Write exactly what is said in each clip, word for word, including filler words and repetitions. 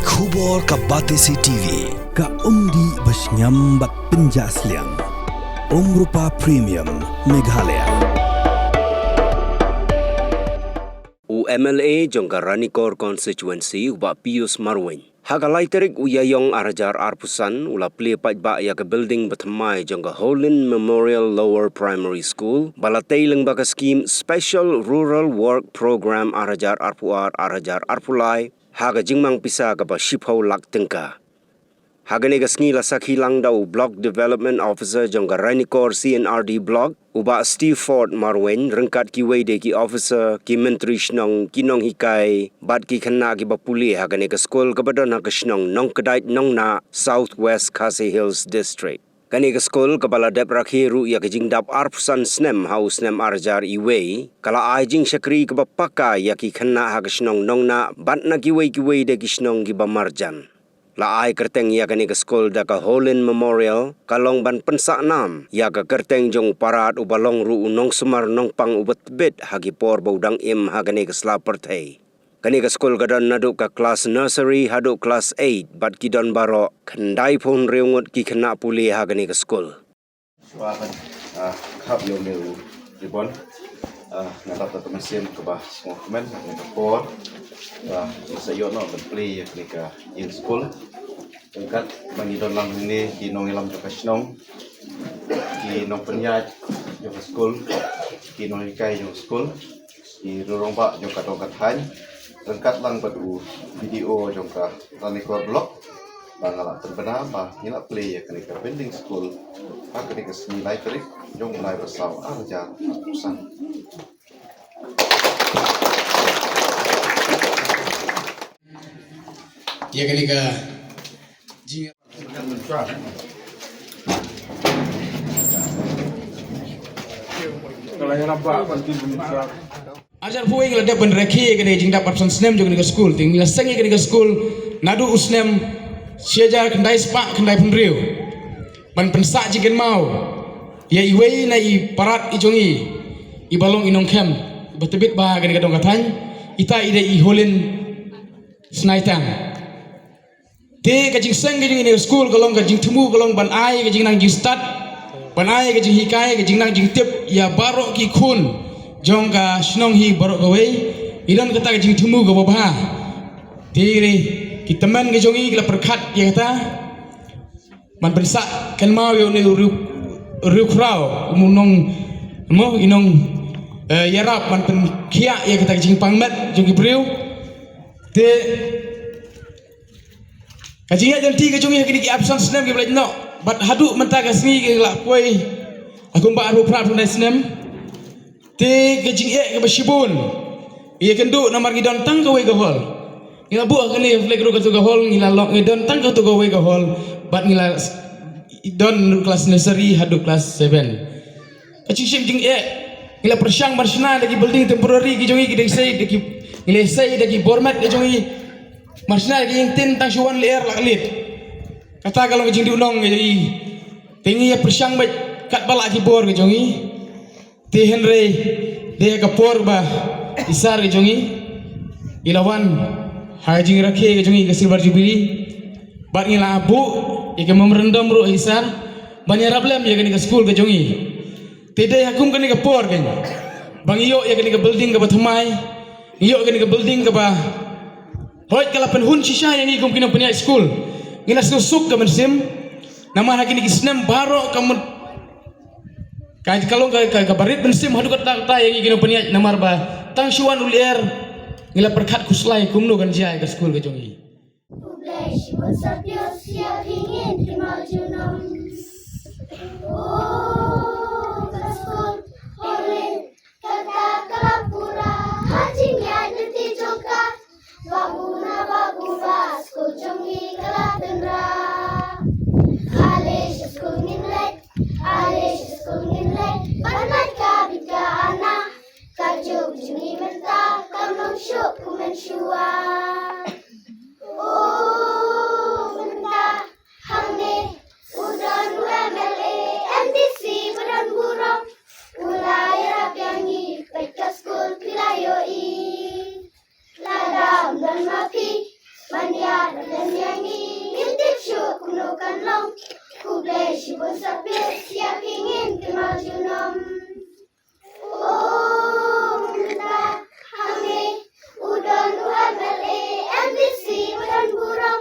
Khubor ka Batesi T V, ka umdih ba shngiam bad pynjah sliang. Umrupa Premium, Meghalaya. U M L A jong ka Ranikor Constituency, u Bah Pius Marwein, ha ka lai tarik u Ïaïong ar hajar arphew san, u la plie paidbah ïa ka building ba thymmai jong ka Holin Memorial Lower Primary School, ba la tei lyngba ka skhim Special Rural Work Programme ar hajar arphew ar, ar hajar arphew lai, ha ka jingmang pisa kaba shiphew lak tyngka. Ha kane ka sngi la sakhi lang da u Block Development Officer jong ka Ranikor C and R D Block, u Bah Steve Ford Marwein, ryngkat kiwei de ki officer, ki myntri shnong, ki nonghikai bad ki khynnah kiba pule ha kane ka skul kaba don ha ka shnong Nongkdait Nongnah, South West Khasi Hills District. Kane ka skul kaba la dep rakhe ruh ïa ka jingdap arphew san snem ha u snem ar hajar wei, ka la ai jingshakri kaba paka ïa ki khynnah ha ka shnong Nongnah bad na kiwei kiwei de ki shnong kiba marjan. La ai kyrteng ïa kane ka skul da ka Holin Memorial, ka long ban pynsah nam ïa ka kyrteng jong u parad uba long ruh u nongsumar nongpang uba tbit ha ki por ba u dang im ha kane ka sla pyrthei. Kane ka skul ka don naduh ka klas nursery haduh klas eight bad ki don baroh khyndai phew hynriew ngut ki khynnah pule ha kane ka skul. Shuwa ban, ah, khap ïa une u ribbon. Ah, nga dap da ka mynsiem kaba sngewkmen ha kane ka por. Ah, nga sa ïoh noh ban plie ïa kane ka ïing skul. Ryngkat ba ngi don lang hangne ki nongïalam jong ka shnong, ki nongpynïaid jong ka skul, ki nonghikai jong ka skul, ki rangbah jong ka dong ka thaiñ, ryngkat lang bad u B D O jong ka Ranikor Block, ba nga la pynbna ba ngi la plie ïa kane ka building skul ha kane ka sngi lai tarik jong u bnai ba saw ar hajar arphew san. Ïa kane ka jing Ar hajar arphew wei ngi la dep ban rakhe ïa kane ka jingdap arphew san snem jong kane ka skul. Te ngi la seng ïa kane ka skul naduh u snem shi hajar khyndai spah khyndai phew hynriew. Ban pynsah jingkynmaw ïa iwei na i parad i jong i, iba long i nongkhem, iba tbit bha ha kane ka dong ka thaiñ, ita i dei i Holin Snaitang. Te ka jingseng ka jong kane ka skul ka long ka jingthmu ka long ban ai ka jingnang jingstad, ban ai ka jinghikai, ka jingnang jingtip ïa baroh ki khun jong ka shnong hi baroh kawei. I don kata ka jingthmu kaba bha. Te ki tymmen ka jong i ki la pyrkhat ïa kata ban pynsah kynmaw ïa une u riewkhraw, u nong, mo, i nong, eh, ïarap ban pynkhiah ïa kata ka jingpang met jong ki briew. Te ka jingïaid lynti ka jong ngi ha kine ki arphew san snem kiba la leit noh, bad haduh mynta ka sngi ka la poi ha kumba arphew phra arphew khyndai snem. Te ka jingeh kaba shibun ïa kynduh namar ngi don tang kawei ka hall. Ngi la buh ha kane ka flag ruh katu ka hall, ngi la long, ngi don tang katu kawei ka hall, bad ngi la s-, don ruh klas nursery haduh klas seven. Ka jingshim jingeh, ngi la pyrshang ban shna da ki building temporary ki jong ngi, ki dei sei da ki, ngi la sei da ki bor met ki jong ngi. Ban shna da ki ïing tin tang shu wan lyer la ka leit. Kata ka long ka jingduhnong ka jong ngi. Te ngi ïa pyrshang beit katba lah ki bor ki jong ngi. Te hynrei dei ha ka por ba i Sir ka jong ngi i la wan ha ka jingrakhe ka jong ngi ka Silver Jubilee. Bad ngi la buh ïa ka memorandum ruh ha i Sir ban ïarap lem ïa kane ka skul ka jong ngi. Te dei ha kum kane ka por keiñ ba ngi ïoh ïa kane ka building kaba thymmai, ngi ïoh ïa kane ka building kaba hooid ka la pynhun shisha ïa ngi kum ki nongpynïaid skul. Ngi la sngewsuk ka mynsiem namar ha kine ki snem baroh ka mut ka, ka long ka, ka, kaba rit mynsiem haduh katta katta ïa ngi ki nongpynïaid namar ba tang shu wan u lyer ngi la pyrkhat khuslai kumno kan jia ïa ka skul ka jong ngi. Khublei shibun Sir Pius ïa phi ngin kynmaw junom. Oh, ka skul Holin, kata ka la pura ha jingïaid lynti jong ka. Babu na babu ba skul jong ngi ka la tynrah. Ale sha skul ngin leit, ale sha skul ngin leit, ban leit ka bit ka ana. Ka juk jong ngi mynta kam long shuh kum mynshuwa. Oh, mynta hangne u don u M L A, M D C, Shibun sapiat ïa phi ngin kynmaw junom. Oh, mynta hangne u don u M L A, M D C, u don burom.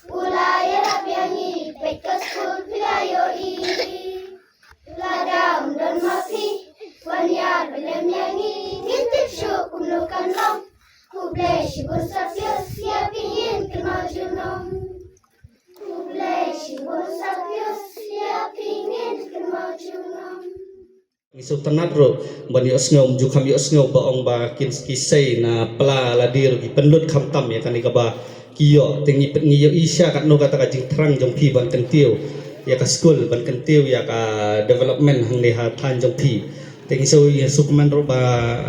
U la ïarap ïa ngi, peit ka skul phi la ïohi. Lada ym don ma phi, wan ïa bynrem ïa ngi, ngin tip shuh kumno kan long. Khublei shibun sapiat ïa phi ngin kynmaw junom. Khublei shibun sapiat ïa phi ngin kynmaw junom. Ngi sngewtynnat ruh ban ïohsngew, ym ju kham ïohsngew ba ong ba kin ki sei na pla lade ruh ki pynlut khamtam ïa kane kaba ki ïoh. Te ngi pyn-, ngi ïohi sha katno kata ka jingthrang jong phi ban kyntiew ïa ka skul, ban kyntiew ïa ka development hangne ha thaiñ jong phi. Te ngi shu, ngi shu kmen ruh ba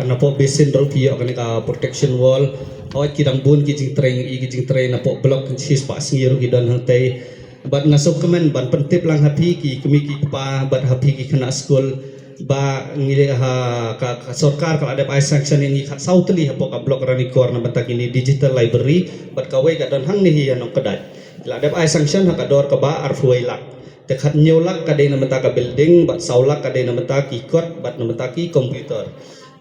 napoh basin ruh phi ïoh kane ka protection wall. Hooid, ki dang bun ki jingtrei, ngi i ki jingtrei napoh block, ki shispah sngi ruh ki don hangtei. Bad nga sngewkmen ban pyntip lang ha phi ki kmie ki kpa bad ha phi ki khynnah skul ba ngi, ha, ka, ka sorkar ka la dep ai sanction ïa ngi khatsaw tylli hapoh ka block Ranikor na bynta kine digital library, bad kawei ka don hangne hi ha Nongkdait. La dep ai sanction ha ka dor kaba arphew wei lak. Te khathynñiew lak ka dei na bynta ka building, bad saw lak ka dei na bynta ki kot bad na bynta ki computer.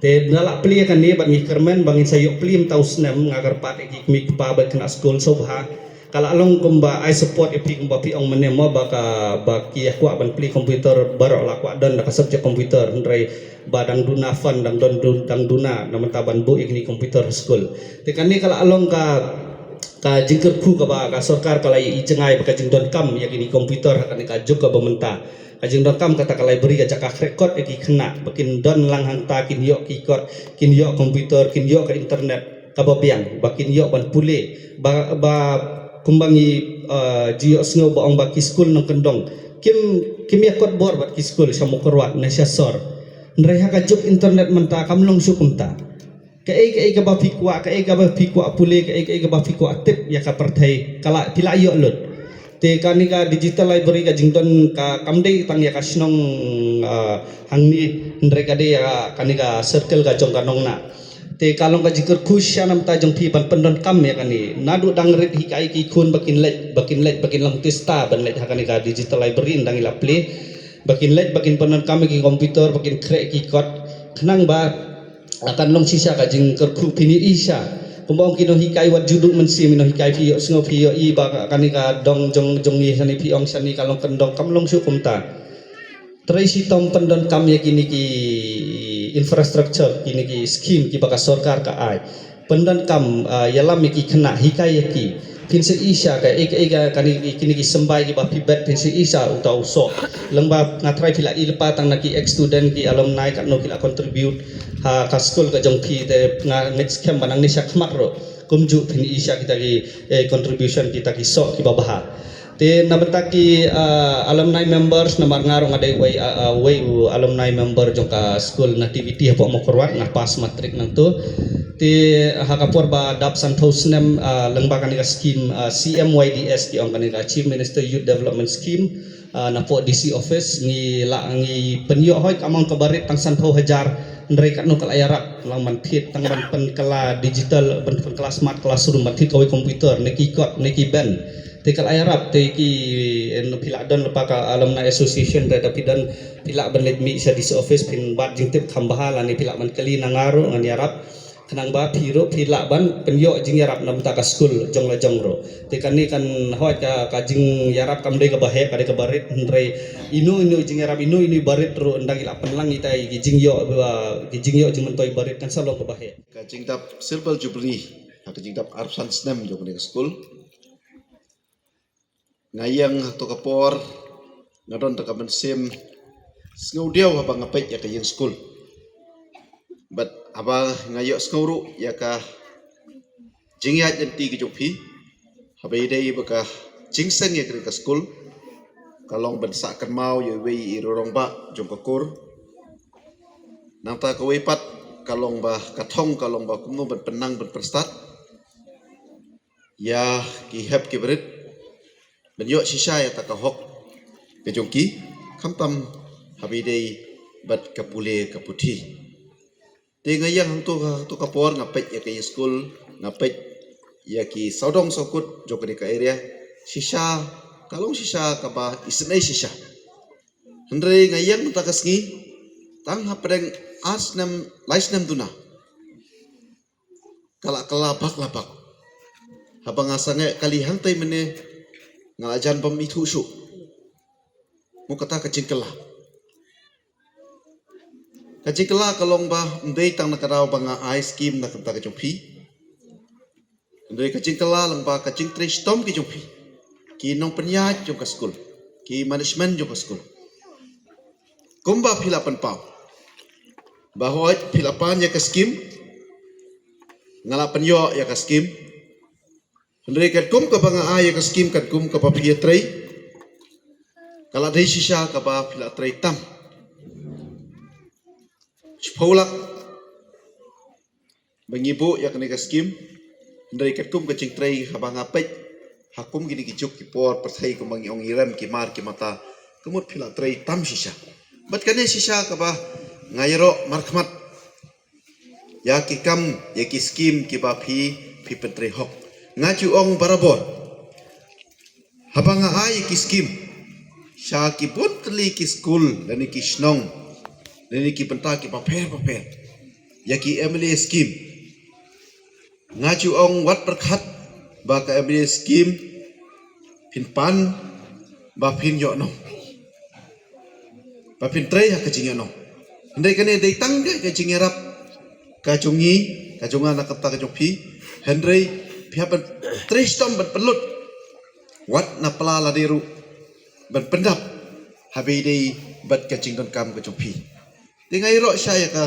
Te nga la plie kane bad ngi kyrmen ba ngin sa ïoh plie mynta u snem. Nga kyrpad ïa ki kmie kpa bad khynnah skul sngewbha, ka la long kumba ai support ïa phi kumba phi ong mynne mo, ba ka, ba ki ïa kwah ban plie computer baroh la kwah don da ka subject computer, hynrei ba dang duna fund, dang don dun-, dang duna na bynta ban buh ïa kine computer ha skul. Te kane ka la long ka, ka jingkyrkhu kaba ka sorkar ka la ïa i jngai ba ka jingdonkam ïa kine computer ha kane ka juk kaba mynta. Ka jingdonkam kata ka library ka jaka khreh kot ïa ki khynnah ba kin don lang hangta, kin ïoh ki kot, kin ïoh computer, kin ïoh ka internet kaba biang, ba kin ïoh ban pule, ba, ba kumba ngi, eh, ju ïohsngew ba ong ba ki skul nongkyndong kim, kim ïa kot bor bad ki skul sha Mawkyrwat ne sha sor. Hynrei ha ka juk internet mynta kam long shuh kumta. Kaei kaei kaba phi kwah, kaei kaba phi kwah pule, kaei kaei kaba phi kwah tip ïa ka pyrthei, ka la, phi la ïoh lut. Te kane ka digital library ka jingdon ka kam dei tang ïa ka shnong, ah, hangne, hynrei ka dei ïa kane ka circle ka jong ka Nongnah. Te ka long ka jingkyrkhu shisha na bynta jong phi ban pyndonkam ïa kane. Naduh dang rit hikai ki khun ba kin leit, ba kin leit, ba kin long tista ban leit ha kane ka digital library, ynda ngi la plie. Ba kin leit, ba kin pyndonkam ïa ki computer, ba kin khreh ki kot. Khnang ba, ah, kan long shisha ka jingkyrkhu, phin ïohi shisha. Kumba ong ki nonghikai, wat ju duh mynsiem, ki nonghikai, phi ïohsngew, phi ïohi ba kane ka dong jong, jong ngi shane, phi ong shane ka long kyndong, kam long shuh kumta. Trei shitom pyndonkam ïa kine ki infrastructure, kine ki scheme kiba ka sorkar ka ai. Pyndonkam, ah, ïalam ïa ki khynnah, hikai ïa ki. Phin sa ïohi shisha kaei kaei ka, kane, kine ki symbai kiba phi bet, phin sa ïohi shisha uta u soh. Lyngba nga tharai phi la i lypa tang na ki ex student, ki alumni, katno ki la contribute ha ka skul ka jong phi. Te nga ngeit skhem ba nangne shakhmat ruh kumjuh phin ïohi shisha kita ki, eh, contribution, kita ki soh kiba bha. Te na bynta ki, ah, alumni members, namar nga ruh nga dei uwei, ah, ah, uwei u alumni member jong ka skul Nativity hapoh Mawkyrwat, nga pass matric nangto. Te ha ka por ba dap sanphew snem, ah, lyngba kane ka scheme, ah, C M Y D S, ki ong kane ka Chief Minister Youth Development Scheme, ah, napoh D C office, ngi la, ngi pynïoh hoi ka amount kaba rit tang sanphew hajar, hynrei katno ka la ïarap lang ban thied, tang ban pynkylla digital, ban pynkylla smart classroom, ban thied kawei computer, ne ki kot, ne ki bench. Te ka la ïarap, te ki, eh, phi lah don lypa ka alumni association, te da phi don, phi lah ban leit mih sha D C office, phin wad jingtip kham bha, lane phi lah ban kylli na nga ruh ngan ïarap. Khnang ba phi ruh phi lah ban pynïoh jingïarap na bynta ka skul jong la jong ruh. Te kane kan hoi ka, ka jingïarap kam dei kaba heh, ka dei kaba rit, hynrei ino ino jingïarap, ino ino ba rit ruh, ynda ngi lah pynlang ita ki jingïoh, ba, ki jingïoh jingmyntoi ba rit, kan sa long kaba heh. Ka jingdap Silver Jubilee, ha ka jingdap arphew san snem jong kane ka skul. Nga ïeng ha kato ka por, nga don da ka mynsiem sngewdiaw haba nga peit ïa ka ïing skul. Bad haba nga ïohsngew ruh ïa ka jingïaid lynti ka jong phi, haba ïadei bad ka jingseng ïa kane ka skul, ka long ban sah kynmaw ïa uwei i rangbah jong ka kur. Nangta kawei pat ka long ba, ka thong ka long ba kumno ban pynnang ban pynstad ïa ki hep ki barit, ban ïoh shisha ïa kata ka hok ka jong ki, khamtam haba ïadei bad ka pule ka puthi. Te nga ïeng hangto, hangto ka por nga peit ïa ka ïing skul, nga peit ïa ki sawdong sawkut jong kane ka area, shisha, ka long shisha kaba isynei shisha. Hynrei nga ïeng mynta ka sngi, tang hapdeng ar snem, lai snem duna, ka la kylla bak la bak. Haba nga sangeh kali hangtei mynne, nga la jan bym ithuh shuh. Mo kata ka jingkylla. Ka jingkylla ka long ba ym dei tang na ka daw ba nga ai skim na ka bynta ka jong phi. Hynrei ka jingkylla lang ba ka jingtrei shitom ki jong phi, ki nongpynïaid jong ka skul, ki management jong ka skul. Kumba phi la pynpaw ba hooid phi la pan ïa ka skim, nga la pynïoh ïa ka skim. Hynrei katkum kaba nga ai ïa ka skim, katkum kaba phi ïa trei, ka la dei shisha kaba phi la trei tam. Shiphew lak ba ngi buh ïa kane ka skim. Hynrei katkum ka jingtrei, haba nga peit ha kum kine ki juk ki por pyrthei, kumba ngi ong, i rem ki mar ki mata, ka mut phi la trei tam shisha. Bad kane shisha kaba nga ïaroh markhmat ïa ki kam, ïa ki skim kiba phi, phi pyntrei hok. Nga ju ong barabor, haba nga ai ki skim sha ki bun tylli ki skul lane ki shnong lane ki bynta kiba pher ba pher, ïa ki M L A skim, nga ju ong wat pyrkhat ba ka M L A skim phin pan ba phin ïoh noh, ba phin trei ha ka jingïoh noh. Hynrei kane dei tang ka jingïarap ka jong ngi, ka jong nga na ka bynta ka jong phi. Hynrei phi hap ban trei shitom ban pynlut wat na pla lade ruh ban pyndap, haba ïadei bad ka jingdonkam ka jong phi. Te nga ïaroh shisha ïa ka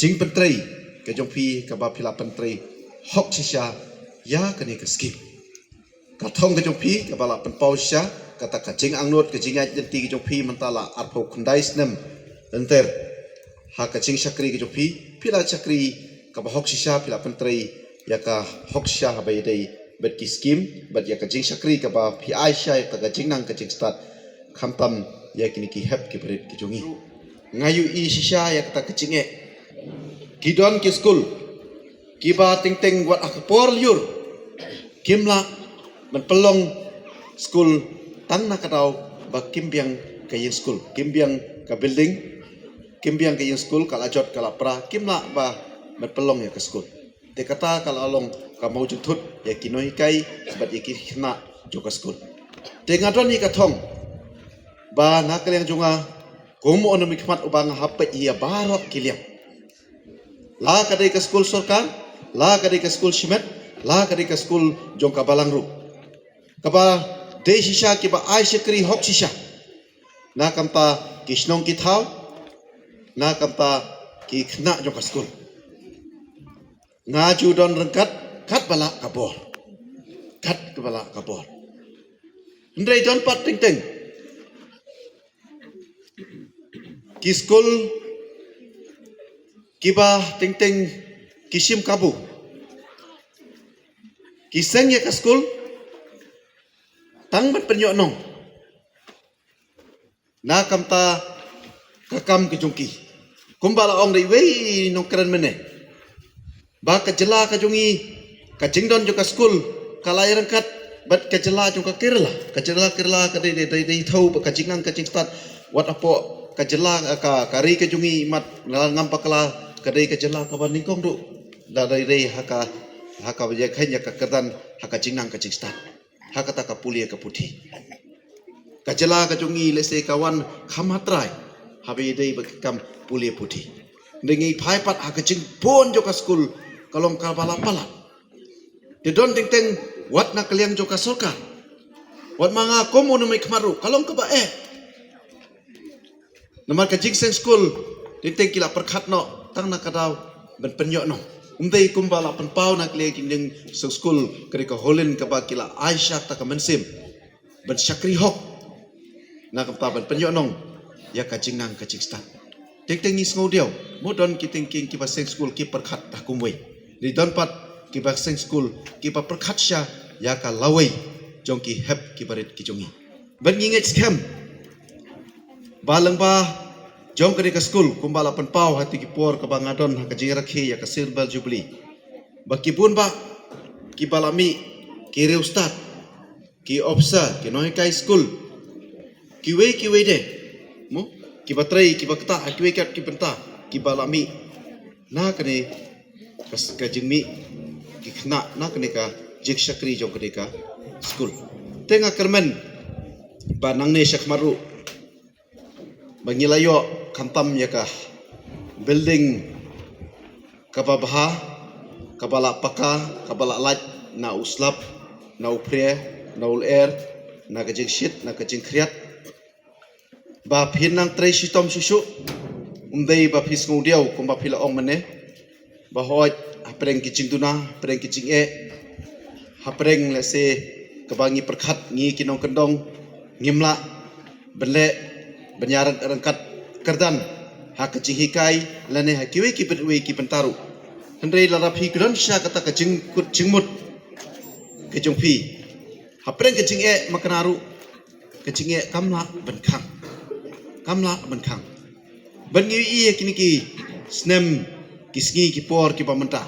jingpyntrei ka jong phi, kaba phi la pyntrei hok shisha ïa kane ka skim. Ka thong ka jong phi kaba la pynpaw shisha, kata ka jingangnud, ka jingïaid lynti ka jong phi mynta la arphew khyndai snem lynter ha ka jingshakri ka jong phi. Phi la shakri kaba hok shisha, phi la pyntrei ïa ka hok shisha haba ïadei bad ki skim, bad ïa ka jingshakri kaba phi ai shisha ïa kata ka jingnang ka jingstad, khamtam ïa kine ki hep ki barit ki jong ngi. Nga ïohi shisha ïa kata ka jingeh. Ki don ki skul kiba teng teng wat ha ka por lyiur kim lah ban pynlong skul, tang na ka daw ba kim biang ka ïing skul, kim biang ka building, kim biang ka ïing skul, ka la jot ka la pra, kim lah ba ban pynlong ïa ka skul. Te kata ka la long ka mawjingthut ïa ki nonghikai bad ïa ki khynnah jong ka skul. Te nga don hi ka thong ba na ka liang jong nga, kum u nongmihkhmat uba nga hap peit ïa baroh ki liang, la ka dei ka skul sorkar, la ka dei ka skul shimet, la ka dei ka skul jong ka balang ruh, kaba dei shisha kiba ai shakri hok shisha na ka bynta ki shnong ki thaw, na ka bynta ki khynnah jong ka skul. Nga ju don ryngkat katba lah ka bor, katba lah ka bor. Hynrei don pat teng teng ki skul kiba teng teng ki shim kabu, ki seng ïa ka skul tang ban pynïoh nong na ka bynta ka kam ka jong ki. Kumba la ong da iwei i nongkren mynne, ba ka jylla ka jong ngi, ka jingdon jong ka skul ka la ïaryngkat bad ka jylla jong ka Kerala. Ka jylla Kerala ka dei, dei, dei, dei thaw ba ka jingnang ka jingstad, wat hapoh ka jylla, ka, ka ri ka jong ngi, mat nga ngam bakla, ka dei ka jylla kaba nyngkong ruh, la dei, dei ha ka, ha ka ïa khein ïa ka kyrdan ha ka jingnang ka jingstad, ha kata ka pule ka puthi. Ka jylla ka jong ngi lehse ka wan kham hatrai haba ïadei bad ka kam pule puthi. Hynrei ngi phai pat ha ka jingbun jong ka skul, ka long kaba la palat. Te don teng teng wat na ka liang jong ka sorkar, wat ma nga kum u nongmihkhmat ruh, ka long kaba eh. Namar ka jingseng skul teng teng ki la pyrkhat noh tang na ka daw ban pynïoh nong. Ym dei kumba la pynpaw na ka liang ki jingseng skul, ka dei ka Holland kaba ki la ai shisha kata ka mynsiem ban shakri hok na ka bynta ban pynïoh nong ïa ka jingnang ka jingstad. Teng teng ngi sngew diaw, mo don ki teng kiba seng skul ki pyrkhat da kumwei. Hynrei don pat kiba seng skul kiba pyrkhat shisha ïa ka lawei jong ki hep ki barit ki jong ngi. Bad ngi ngeit skhem ba lyngba jong kane ka skul, kumba la pynpaw ha kito ki por kaba nga don ha ka jingrakhe ïa ka Silver Jubilee, ba ki bun bah kiba la mih, ki riewstad, ki ophisar, ki nonghikai skul, kiwei kiwei de, kiba trei, kiba ktah ha kiwei kat ki bynta kiba la mih na kane ka, ka jingmih ki khynnah na kane ka jingshakri jong kane ka skul. Te nga kyrmen ba nangne shakhmat ruh ba ngi la ïoh khamtam ïa ka building kaba bha, kaba la paka, kaba la lait na u slab, na u phre, na u lyer, na ka jingshit, na ka jingkhriat. Ba phin nang trei shitom shuh shuh, ym dei ba phi sngew diaw kumba phi la ong mynne. Ba hooid, hapdeng ki jingduna, hapdeng ki jingeh, hapdeng lehse kaba ngi pyrkhat ngi ki nongkyndong, ngim lah ban leh, ban ïaryngkat kyrdan ha ka jinghikai lane ha kiwei ki bynta ruh. Hynrei lada phi kdon sha kata ka jingkut jingmut ka jong phi, hapdeng ka jingeh ma kane ruh, ka jingeh kam lah ban khang, kam lah ban khang. Ban ngi ïohi ïa kine ki snem, ki sngi, ki por kiba mynta,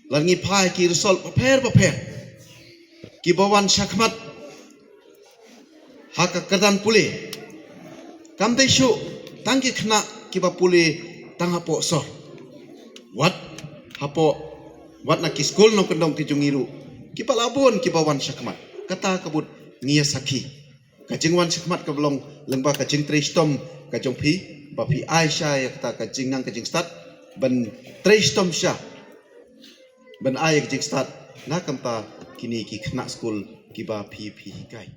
lada ngi phai ki result bapher bapher kiba wan shakhmat ha ka kyrdan pule, kam dei shuh tang ki khynnah kiba pule tang hapoh sor, wat hapoh, wat na ki skul nongkyndong ki jong ngi ruh kiba la bun kiba wan shakhmat. Kata ka mut ngi ïa sakhi ka jingwan shakhmat kaba long lyngba ka jingtrei shitom ka jong phi, ba phi ai sha ïa kata ka jingnang ka jingstad, ban trei shitom sha, ban ai ïa ka jingstad na ka bynta kine ki khynnah skul kiba phi, phi hikai.